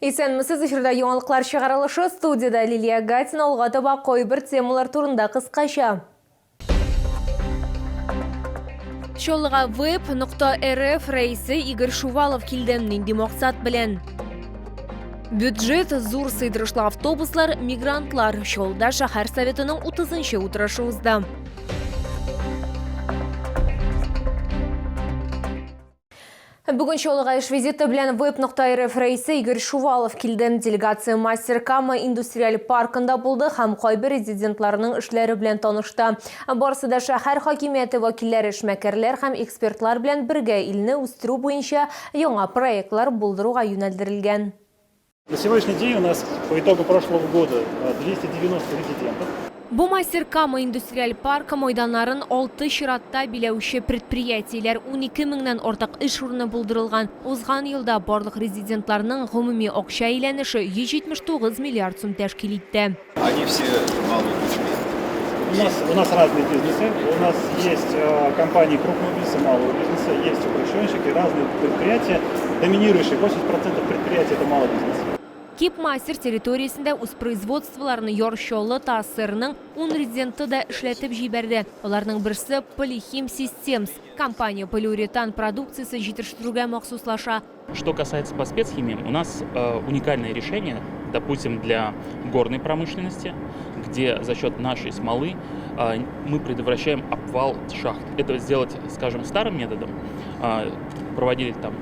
Исәнмесез, эфирда яңалыклар чыгарылышы, студиядә Лилия Гатина, алга таба кайбер темалар турында кыскача. Чаллыга веб нокта рф рәисе Игорь Шувалов килде. Нинди максат белән? Бюджет, зур сыйдырышлы автобуслар, мигрантлар. Чаллыда шәһәр советының 30 нчы утырышы узды. Бүген Чаллыга эш визиты белән веб.рф рәисе Игорь Шувалов килде. Делегация Мастер Кама индустриаль паркында булды һәм кайбер резидентларның эшләре белән танышты. Барысы да шәһәр хакимияте вәкилләре, эшмәкәрләр һәм экспертлар белән бергә илне үстерү буенча яңа проектлар булдыруга юнәлдерелгән. На сегодняшний день у нас по итогу прошлого года 290 резидентов. Бу Мастер Кама индустриаль паркы майданнарын алты чиратта биләүче предприятиеләр, 12 меңнән артык эш урыны булдырылган. Узган елда барлык резидентларның гомуми акча әйләнеше 179 миллиард сум тәшкил итте. Они все малые кучки. У нас, у нас разные бизнесы. У нас есть э, компании крупного бизнеса, малого бизнеса, есть упрощенщики, разные предприятия. Доминирующие 80% предприятий это малый бизнес. Кип-мастер территориясендә үз производстволарын Яр Чаллы ТАССРның ун резиденты да эшләтеп җибәрде. Аларның берсе, Полихим Системс. Компания полиуретан продукциясе җитештерүгә махсуслаша. Что касается по спецхимии, у нас э, уникальное решение, допустим, для горной промышленности, где за счет нашей смолы э, мы предотвращаем обвал шахт. Это сделать, скажем, старым методом, э, проводили там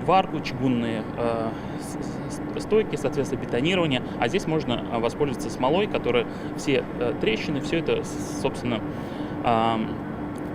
варку, чугунные стойки, соответственно, бетонирование. А здесь можно воспользоваться смолой, которая все трещины, все это, собственно,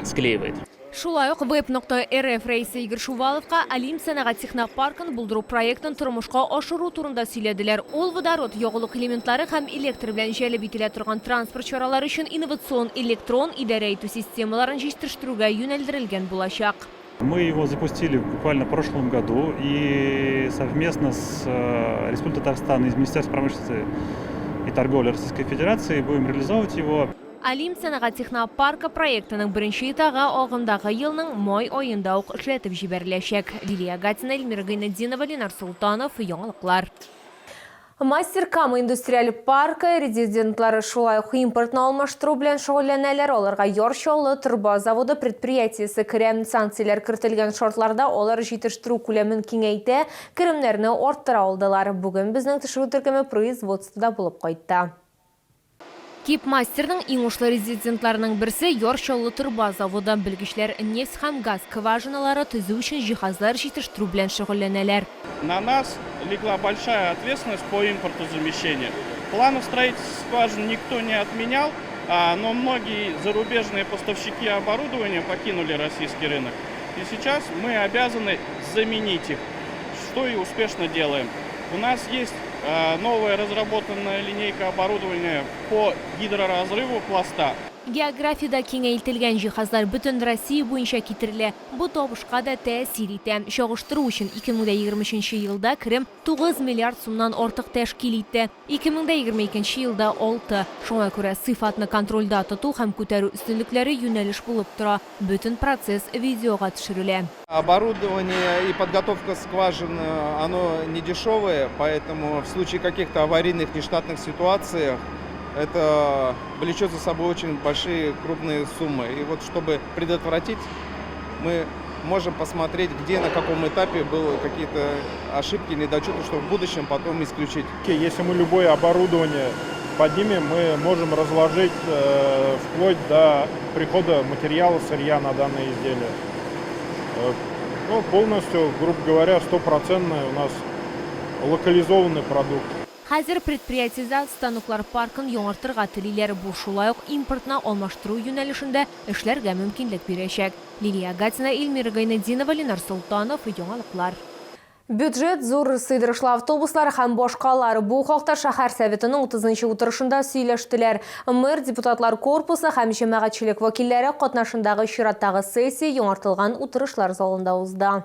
склеивает. Шулай ук Веб нокта рф рәисе Игорь Шуваловка Олимп сәнәгать технопаркын булдыру проектын тормышка ашыру турында сөйләделәр. Ул водород ягулык элементлары һәм электр белән җәлеп ителә торган транспорт чаралары өчен инновацион электрон идарә итү системаларын җитештерүгә юнәлдерелгән булачак. Мы его запустили буквально в прошлом году и совместно с э, Республикой Татарстан и Министерством промышленности и торговли Российской Федерации будем реализовывать его. Олимп сәнәгать технопаркы проектының беренче этагы агымдагы елның май аенда ук эшләтеп җибәреләчәк. Лилия Гатина, Эльмира Гыйнетдинова, Ленар Солтанов, Яңалыклар. Мастер Кама индустриаль паркы резидентлары шулай ук импортны алмаштыру белән шөгыльләнәләр. Аларга Яр Чаллы торба заводы предприятиесе керә. Санкцияләр кертелгән шартларда алар җитештерү күләмен киңәйтә, керемнәрне арттыра алдылар. Бүген безнең төшерү төркеме производствода булып кайтты. Кип-мастерның иң уңышлы резидентларының берсе, Яр Чаллы торба заводы. Белгечләр нефть һәм газ скважиналары төзү өчен җиһазлар җитештерү белән шөгыльләнәләр. На нас легла большая ответственность по импортозамещению. Планов строительства скважин никто не отменял, но многие зарубежные поставщики оборудования покинули российский рынок. И сейчас мы обязаны заменить их, что и успешно делаем. У нас есть новая разработанная линейка оборудования по гидроразрыву пласта. Географиядә киңәйтелгән җиһазлар бөтен Россия буенча китерелә. Бу табышка да тәэсир итә. Чагыштыру өчен, 2023 нче елда керем 9 миллиард сумнан артык тәшкил итте, 2022 нче елда, алты. Шуңа күрә сыйфатны контрольдә тоту һәм күтәрү өстенлекләре юнәлеш булып тора. Бөтен процесс видеога төшерелә. Оборудование и подготовка скважин, оно не дешевое, поэтому в случае каких-то аварийных нештатных ситуациях это влечет за собой очень большие крупные суммы. И вот чтобы предотвратить, мы можем посмотреть, где, на каком этапе были какие-то ошибки, недочеты, чтобы в будущем потом исключить. Если мы любое оборудование поднимем, мы можем разложить э, вплоть до прихода материала, сырья на данное изделие. Э, ну, полностью, грубо говоря, стопроцентный у нас локализованный продукт. Хәзер предприятиедә станоклар паркын яңартырга телиләр, бу шулай ук импортны алмаштыру юнәлешендә эшләргә мөмкинлек бирәчәк. Лилия Гатина, Эльмира Гайнетдинова, Ленар Солтанов, Яңалыклар. Бюджет, зур сыйдырышлы автобуслар һәм башкалар. Бу хакта шәһәр Советының 30 нчы утырышында сөйләштеләр. Мэр, депутатлар корпусы һәм җәмәгатьчелек вәкилләре катнашындагы чираттагы сессия яңартылган утырышлар залында узды.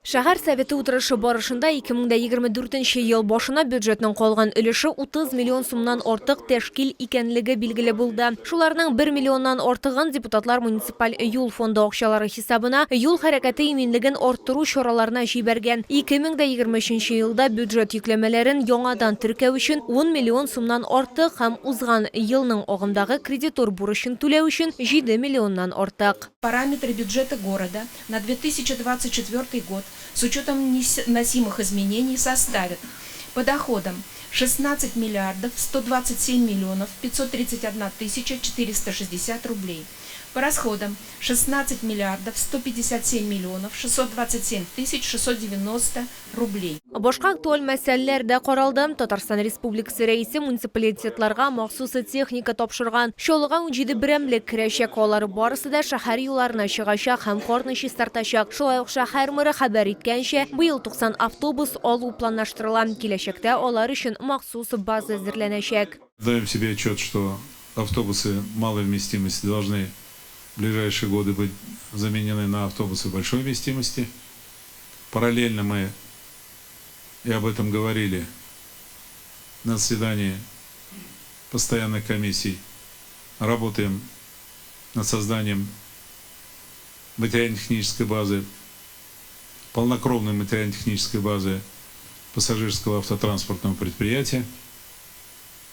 Шәһәр Советы утырышы барышында 2024 ел башына бюджетның калган өлеше 30 миллион сумнан артык тәшкил икәнлеге билгеле булды. Шуларның 1 миллионнан артыгын депутатлар муниципаль юл фонды акчалары хисабына юл хәрәкәте иминлеген арттыру чараларына җибәргән. 2023 елда бюджет йөкләмәләрен яңадан теркәү өчен 10 миллион сумнан артык һәм узган елның агымдагы кредитор бурычын түләү өчен 7 миллионнан артык. Параметры бюджета города на 2024 год с учетом вносимых изменений составят по доходам 16 миллиардов 127 миллионов 531 тысяча 460 рублей. По расходам 16 миллиардов 157 миллионов 627 тысяч 690 рублей. Башка актуаль мәсьәләләр дә каралды. Татарстан Республикасы Рәисе муниципалитетларга махсус техника тапшырган. Чаллыга 17 берәмлек керәчәк. Алар барысы да шәһәр юлларына чыгачак һәм карны чистартачак. Шулай ук шәһәр мэры хәбәр иткәнчә, быел 90 автобус алу планлаштырыла. Киләчәктә алар өчен махсус база әзерләнәчәк. Даем себе отчет, что автобусы малой вместимости должны в ближайшие годы быть заменены на автобусы большой вместимости. Параллельно мы и об этом говорили на заседании постоянных комиссий, работаем над созданием материально-технической базы, полнокровной материально-технической базы пассажирского автотранспортного предприятия.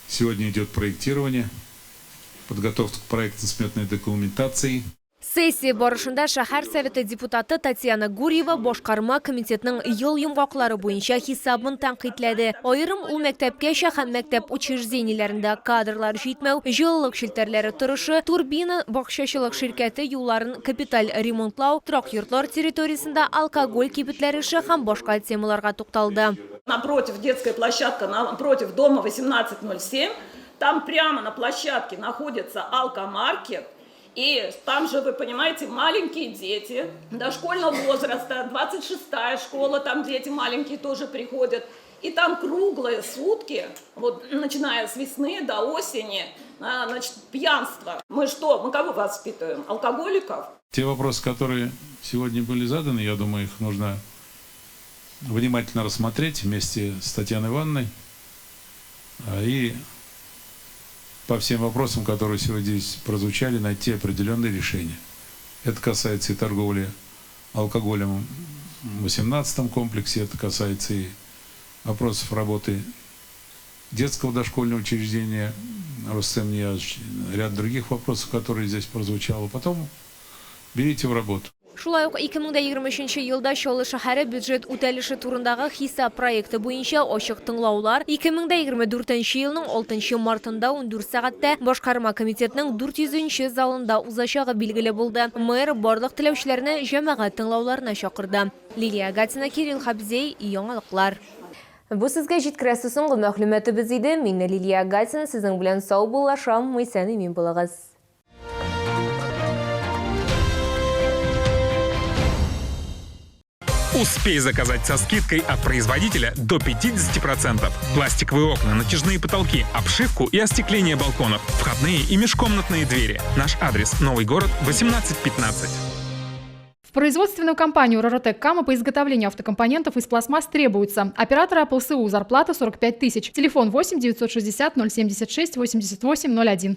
Сегодня идет проектирование, подготовка проектно-сметной документации. Сессия барышында шәһәр советы депутаты Татьяна Гурьева башкарма комитетның ел йомгаклары буенча хисабын тәнкыйтьләде. Аерым ул мәктәпкәчә һәм мәктәп учреждениеләрендә кадрлар җитмәү, җылылык челтәрләре торышы, Турбина бакчачылык ширкәте юлларын капиталь ремонтлау, торак йортлар территориясендә алкоголь кибетләре эше һәм башка темаларга тукталды. Напротив детская площадка, напротив дома 1807, там прямо на площадке находится алкомаркет. И там же, вы понимаете, маленькие дети дошкольного возраста, 26-я школа, там дети маленькие тоже приходят. И там круглые сутки, вот начиная с весны до осени, значит, пьянство. Мы что, мы кого воспитываем? Алкоголиков? Те вопросы, которые сегодня были заданы, я думаю, их нужно внимательно рассмотреть вместе с Татьяной Ивановной. И по всем вопросам, которые сегодня здесь прозвучали, найти определенные решения. Это касается и торговли алкоголем в 18-м комплексе, это касается и вопросов работы детского дошкольного учреждения Рустем Ниязович, ряд других вопросов, которые здесь прозвучало. Потом берите в работу. Шулай ук 2023 елда Чаллы шәһәре бюджет үтәлеше турындагы хисап проекты буенча ачык тыңлаулар 2024 елның 6 мартында 14 сәгатьтә башкарма комитетның 400 залында узачагы билгеле булды. Мэр барлык теләүчеләрне җәмәгать тыңлауларына чакырды. Лилия Гатина, Кирилл Хабзей, Яңалыклар. Бу сезгә җиткерәсе соңгы мәгълүматыбыз иде. Мин Лилия Гатина сезнең белән саубуллашам. Исән-имин булыгыз. Успей заказать со скидкой от производителя до 50%. Пластиковые окна, натяжные потолки, обшивку и остекление балконов, входные и межкомнатные двери. Наш адрес: Новый город, 1815. В производственную компанию «Роротек Кама» по изготовлению автокомпонентов из пластмасс требуются оператора ПЛСУ, зарплата 45 тысяч, телефон 8 960 076 88 01.